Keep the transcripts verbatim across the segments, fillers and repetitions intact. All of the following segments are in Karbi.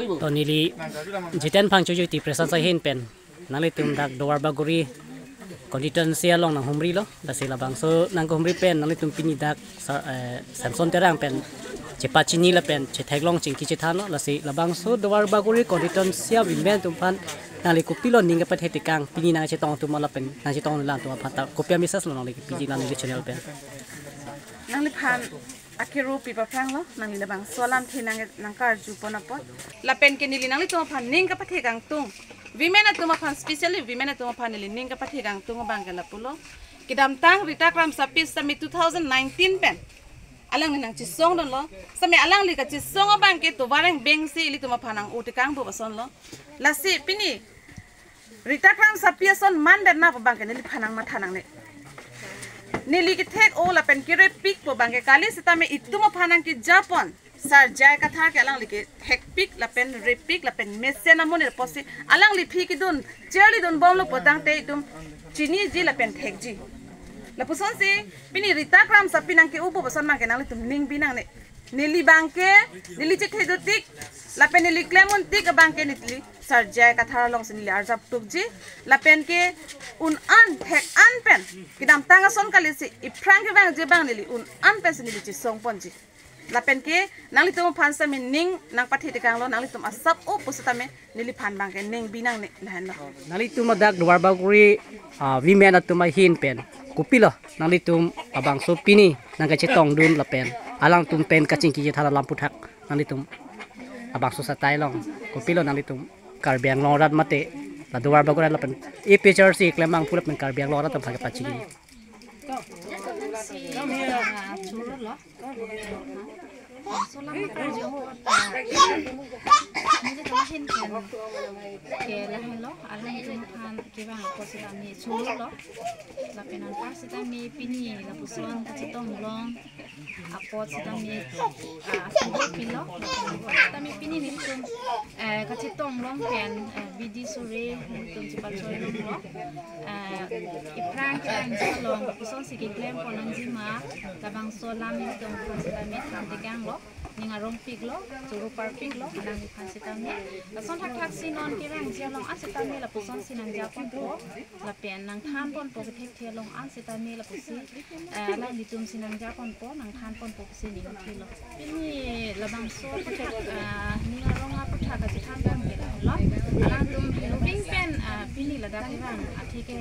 To neli Jiten Phangcho Jyoti Press ahin pen nanglitum dak Duarbagori constituency along nanghumrilo. Lasi labangso nanghumri pen nanglitum pini dak sa-, eh, Samson Terang pen chepachini lapen chetheklong chingki chethanlo. Lasi labangso Duarbagori constituency women atum aphan nangli kopilo ning kepathe tekang, pini nangchetong atum lapen nangchetongdun atum aphan ta kopi a-message lo nangli kepiji la neli channel pen? Nangliphan akero pi paphranglo, nangli labangso alamthe nang, nangkarju pon apot. Lapen ke neli nanglitum aphan ning kepathe kangtung, women atum aphan, specially women atum aphan neli ning kepathe kangtung abang ke lapulo. Kedamtang Rita Kramsapi sitame two thousand nineteen pen alangli nangchesongdunlo. Sitame alangli kachesong abang ke tovar engbeng si ilitum aphan nang-o tekang pu asonlo. Lasi pini Rita Kramsapi ason man det na pu abang ke neliphan nangmatha nangne. Neli kethek-o lapen kerepik pu abang ke kali sitame itum aphan nangkeja pon Sar J I Kathar ke alangli kethekpik lapen repik lapen mesen amonit apotsi alangli aphi kedun, charlidun bomlo pu tangte itum chiniji lapen thekji. Lapusonsi pini Rita Kramsapi nangke-o pu ason abang ke nanglitum ning bi nangne. Neli abang ke, neli chethe dotik lapen neli klem untik abang ke neli Sar J I Kathar alongsi neli arjap tukji. Lapen ke un-an thek-an pen kedamtang ason kali si iphrang kevangji abang neli un-an pensi neli chesong ponji. Lapen ke nanglitum aphan sitame ning nangpathe tekanglo, nanglitum asap-o pusitame neliphan abang ke ning bi nangne, lahenlo. Nanglitum dak Duarbagori, ah, women atum ahin pen kopilo nanglitum labangso pini nangkachetongdun lapen alangtum pen kachingki chethan alam aphuthak, nanglitum labangso satai along kopilo nanglitum Karbi Anglong arat mate la Duarbagori arat lapen A P H R C klembangpo lapen Karbi Anglong arat atum aphan kepachini? Solam karju apot, ah, nelitum ahin pen ke lahenlo, alangtum aphan kevang apot sitame chorolo. Lapen anpar sitame pini lapuson kachetong long apot sitame, ah, choro pilo. Sitame pini nelitum, eh, kachetong long pen, eh, bidi sore nelitum chepachoi longlo. Eh, iphrang kevangji along kosonsi keklem pon nangjima, labangso alam nelitum aphan sitame than tekanglo, ning arongpiklo, choro parpiklo, alangliphan sitame. Lason thakthaksi non kevangji along an sitame lapusonsi nangja ponpo, lapen nangthan ponpo, kethekthe along an sitame lapusi, eh, alanglitumsi nangja ponpo, nangthan ponpo pusi ning thilo. Pini labangso aphuthak, ah, ning arong aphuthak kachethan abang ke lahelo. Alangtum Lubing pen, ah, pini ladak kevang athe ke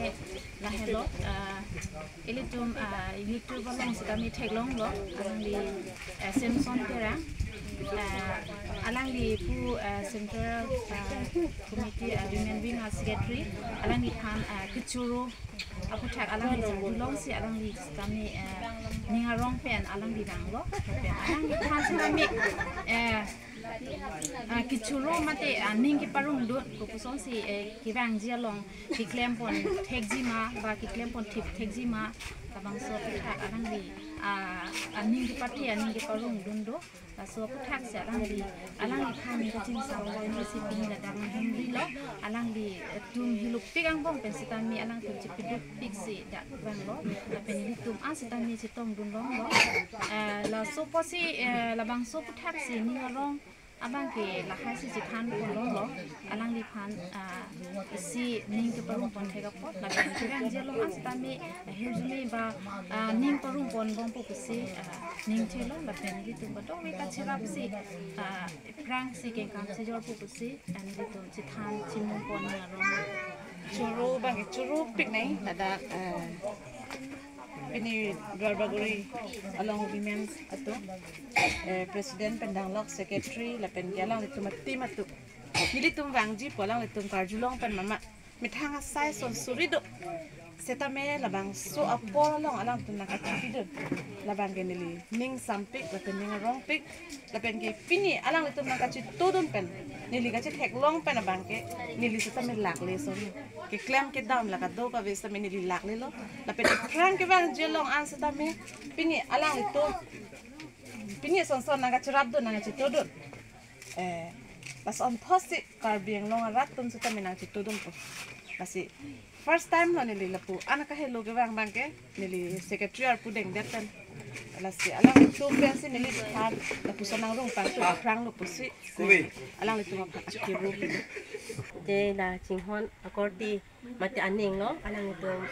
lahelo, ah, ilitum, ah, YouTube along sitame theklonglo, alangli, eh, Samson Terang, ah, alangli pu, ah, Central, ah, Committee, ah, Women Wing a-secretary, alangliphan, ah, kechoro aphuthak alangli jangdulongsi alangli sitame, eh, ning arong pen alangli vanglo, pen alangliphan sitame, eh, ah, kechoro mate, ah, ning keparongdun, kokosonsi, eh, kevangji along keklem pon thekjima, ba keklem pon thip thekjima, labangso aphuthak alangli, ah, aning kepathe, aning keparongdun do. Laso aphuthaksi alangli, alangliphan kachingsam along si pini ladak nanghumrilo, alanglitum hilukpik angbong pen sitame alangtum chepedukpiksi dak vanglo, lapen ilitum an sitame chetongdun longlo. Eh, laso apotsi, eh, labangso aphuthak si ning arong abang ke lahai si chethan pon longlo, alangliphan, ah, isi ning keparong pon thek apot, lapen kevangji along an sitame, ah, hirjume ba, ah, ning parong pon bompo pusi, ah, ning thelo, lapen ilitum kadokave kacherapsi, ah, aphrangsi kengkamsi jorpo pusi, ah, ilitum chethan chimung pon ning arong. Choro abang ke choropik nai, ladak, ah, pini Duarbagori along women atum, eh, president pen danglok, secretary lapen ke alanglitum a-team atum. Nelitum vangji pu alanglitum karjulong pen mama methang asai son suri do. Setame labangso apor along alangtum nangkachipidun, labang ke neli ning sampik lapen ning arongpik. Lapen ke pini alanglitum nangkachetodun pen, neli kachetheklong pen abang ke, neli setame lakle son. Keklem kedam la kadokave setame neli laklelo. Lapen aphrang kevangji along an setame pini alanglitum, pini son son nangkacherapdun, nangkachetodun. Eh, lason thotsi Karbi Anglong arat atum setame nangchetodunpo. Lasi first time lo neli lapu an kahelo kevang abang ke, neli secretary arpu dengdet pen Lasi alanglitum pensi neli aphan lapuson nangrung pangtu aphrang lo pusi. Kubi. Alanglitum aphan akiru. Je la chinghon akorte mate aning lo, alanglitum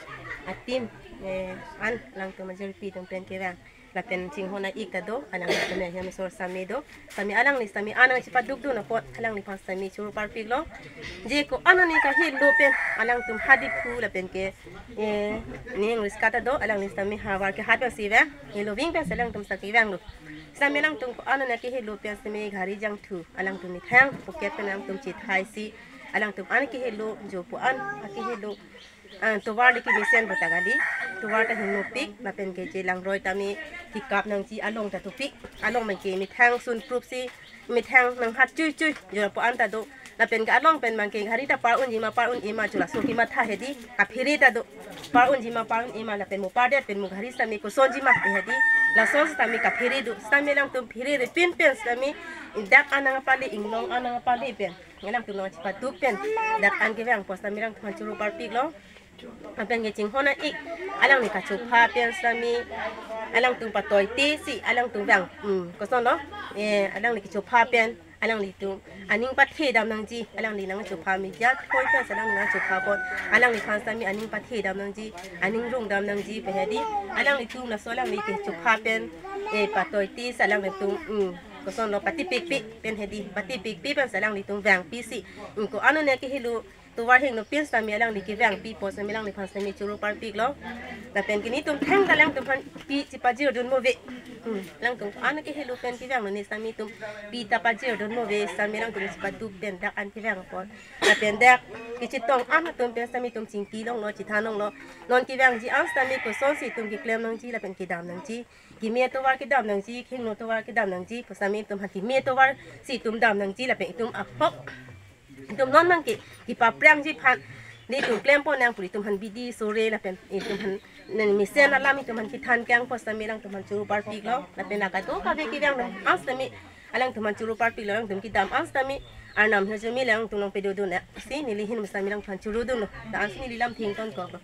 a-team, eh, an alangtum ajirpi atum pen kevang. Lapen chinghon a-ik ta do, alanglitum ahem asor sitame do. Sitame alangli sitame an nangchepadukdun apot alangliphan sitame choro parpiklo. Je ko-an arni kahelo pen alangtum ha Diphu lapen ke, eh, ning riska ta do, alangli sitame havar ke hat pensi vang, helo ving pensi alangtum sitame vanglo. Sitame alangtum ko-an arni kahelo pen sitame gari jangthu alangtum methang pocket pen alangtum chethaisi, alangtum an kahelo, jo pu an akahelo, ah, tovar le kemesen bota kali, tovar ta hingnopik, lapen ke je langroi tame kekap nangji along ta tupik, along pen ke methang sunprupsi, methang nanghat chuichui, jo pu an ta do, lapen ke along pen bang ke gari ta par unji ma, par un-e ma, chula so kematha hedi, kaphere ta do, par unji ma, par un-e ma, lapen mo pardet pen mo gari sitame kosonji ma hedi, lason sitame kaphere do, sitame alangtum pherere pinpen sitame, dak an nangpale, inglong an nangpale pen alangtum nangchepaduk pen dak an kevang apot sitame alangtum aphan choro parpiklo. Lapen ke chinghon a-ik, alangli kachopha pen sitame alangtum patoitesi alangtum vang, hmm, kosonlo, eh, alangli kachopha pen alanglitum aning pathedam nangji, alangli nangchopha media point pensi alangli nangchopha apot alangliphan sitame aning pathedam nangji, aning rungdam nangji pu hedi, alanglitum laso alangli kachopha pen, eh, patoitesi alanglitum, hmm, kosonlo, patipikpik pen hedi, patipikpik pensi alanglitum vangpisi, hmm, ko-an arni kahelo tovar hingnopik sitame alangli kevangpi apot sitame alangliphan sitame choro parpiklo. Lapen ke netum thangta alangtum aphan pi chepajirdun mo ave. Hmm, alangtum ko-an kahelo pen kevang arni sitame netum pi ta pajirdun mo ave, sitame alangtum chepaduk pen dak an kevang apot. Lapen dak kechetong an atum pen sitame netum chingki longlo, chethan longlo. Non kevangji an sitame kosonsi netum keklem nangji lapen kedam nangji, keme tovar kedam nangji, kehingno tovar kedam nangji pu sitame netum aphan keme tovarsi netum dam nangji, lapen netum ahok, netum non mang ke kepaprangji aphan netum klempon nang pu netum aphan bidi sore lapen netum aphan nen mesen alam netum aphan kethan kevang apot sitame alangtum aphan choro parpiklo. Lapen la kadokave kevang an sitame alangtum aphan choro parpiklo, alangtum kedam an sitame Arnam hirjume alangtum nangpedodun nangsi neli ahin sitame alangtum aphan chorodunlo. La-ansi neli lam thengtonkoklo.